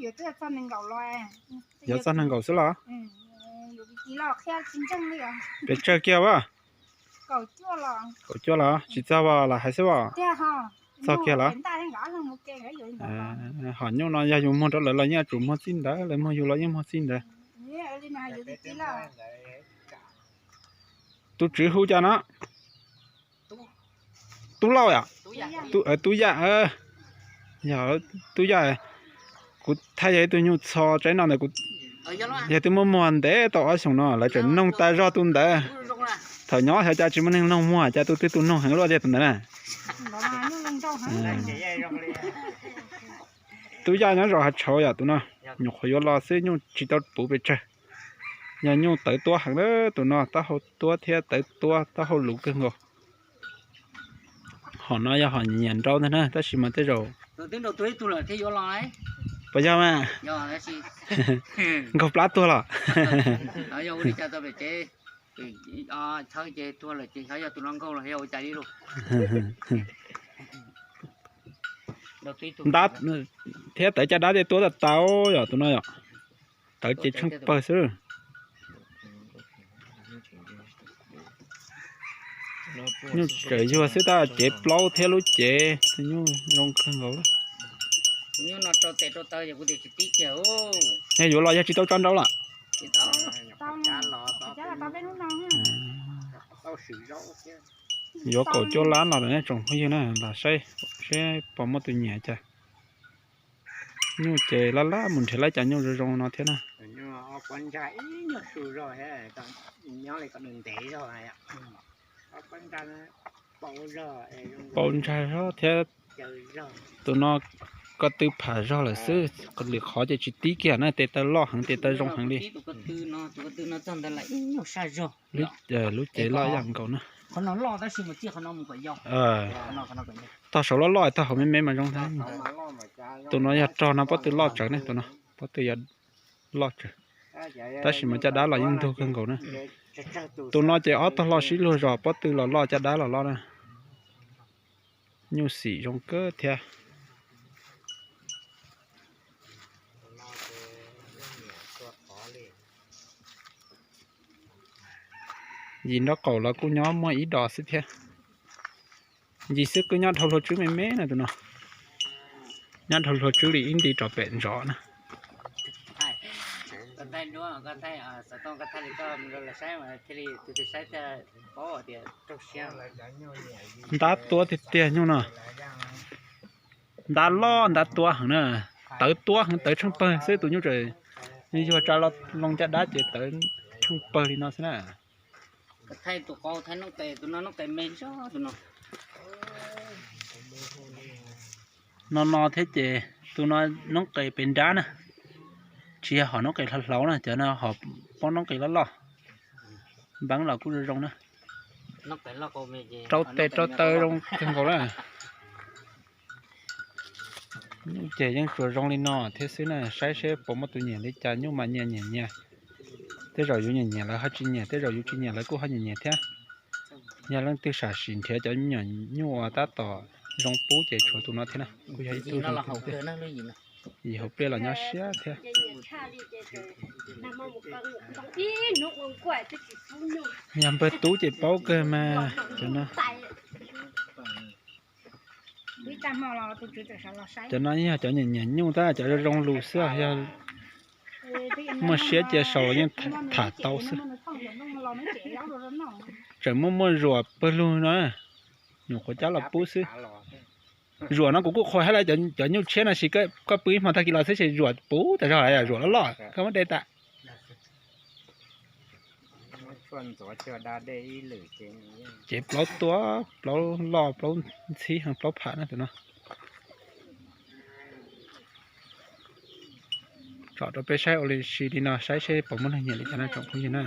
Yuav txog nees nkaum xwb los? Pes tsawg kiag as? Kaum cuaj los? Tsis txog los hais xwb as? Txog kiag los? Hom nyuj no yog yus muag rau lawv los yeej yuav tsum muag txij ntawd, lawv muag yus los yeej muag txij ntawd. Tus tswv hu cas no? Tub Lauj yom? Tub Yaj. Yog Tub Yaj, kuv thaij yog ib tug nyuj txho tsaib no ntawd, yog twb muab muag ntev tau ob xyoos no lawv tseem noog tas zog tus ntawd. Thaum nyob xyov cas tsis muaj neeg noog muag, cas tus twg tus noog heev luaj tiag tus ntawd na. Tub Yaj nyob zos Hav Tshauv yom tus no. Nyuam qhuav yuav los xwb, nyuj tsis tau puv pes tsawg. Yog nyuj tawv tuab heev na, tus no taub hau tuab thiab tawv tuab, taub hau luv kawg nkaus. Hom no yog hom nyiam nrau ntag na, tab sis mas tej zaum puas yog mas? Nkaug plab tuag los? Ntab thiab tawv caj dab tej tuab tas tas yom tus no yom. Tawv ces tsheej pawg xwb. Nyuj tseem yuag xwb tab cev plaub thiab lub cev nyuj zoo kawg nkaus. Yog yuav los yog tsis tau tso nrau lawm? Yuav kaum cuaj lab no lawm nej tsoom phooj ywg na, los saib seb puas muaj tus nyiam cas. Nyuj ces laj laj mus nrhiav lab cas nyuj zoo zoo no thiab na. Paub ntsag zog thiab. Tus no ko tw pham zog lawm xwb, lwm qhov ces tsis tib kiag na, tes taw loj heev, tes taw zoo heev li. Lub cev loj ib yam nkaus na. Tog saud loj loj, tog hauv me me mas zoo thiab. Tus no yog rog no pob tw loj tsawv ne, tus no pob tw yog loj tsawv. Tab sis mas caj dab los yeej ntug kawg nkaus na. Tus no ces ob tog loj sib luag zos, pob tw los loj caj dab los loj na. Nyuj xim zoo kawg thiab. Yim nraub qaum los kuj nyob muaj ib dos xwb thiab. Yim xwb kuj nyob dhau hlua tswb me me na tus no. Nyob dhau hlua tswb li ib nti rov pem ntov na. Ntab tuab tiag tiag nyuj no. Ntab loj ntab tuab heev na. Tawv tuab heev, tawv tsheej pawg xwb, tus nyuj tseem yuag tsa loo caj dab ces tawv tsheej pawg li no xwb na. No no thiab ces tus no noob qes pes nrab na, tsis yog hom noob qes hlau hlau na, cov no hom noob qes loj loj, npeeb los kuj zoo zoo na. Rau tes rau taw zoo kawg nkaus na. Ces yeej tsuas zoo li no thiab xwb na, saib seb puas muaj tus nyiam li cas, nyuj mas nyias nyiam nyias. Tej zaum yus nyiam nyiam lawv ho tsis nyiam, tej zaum yus tsis nyiam lawv kuj ho nyiam nyiam thiab. Yog leej twg sam sim nrhiav cov me nyuam nyuj uas tab tom zoo pub ces tshuav tus no thiab na, kuj yog ib tug zoo thiab. Yim hauv pliaj los nyob siab thiab. Yog npawg tub ces paub kawg mas cov no. Cov no yog cov nyiam nyiam nyuj tab, cov zoo zoo lus xwb, yog muaj siab cia sau los yeej tham tau xwb. Tseem muaj muaj zuam pawg lug no, nyuam qhuav cab los pub xwb. Zuam no kuv kuj qhuas hais lawm, cov nyuj tshiab no sis koj pw ib hmo tag kis los xwb ces zuam puv tas zog, zuam loj loj koj muab de tas. Ces plaub tuab, plaub loj, plaub ntxhib heev, plaub pham na tus no. Tsom rau peb saib ua li si li no saib seb puas muaj neeg nyiam li cas na tsoom phooj ywg na.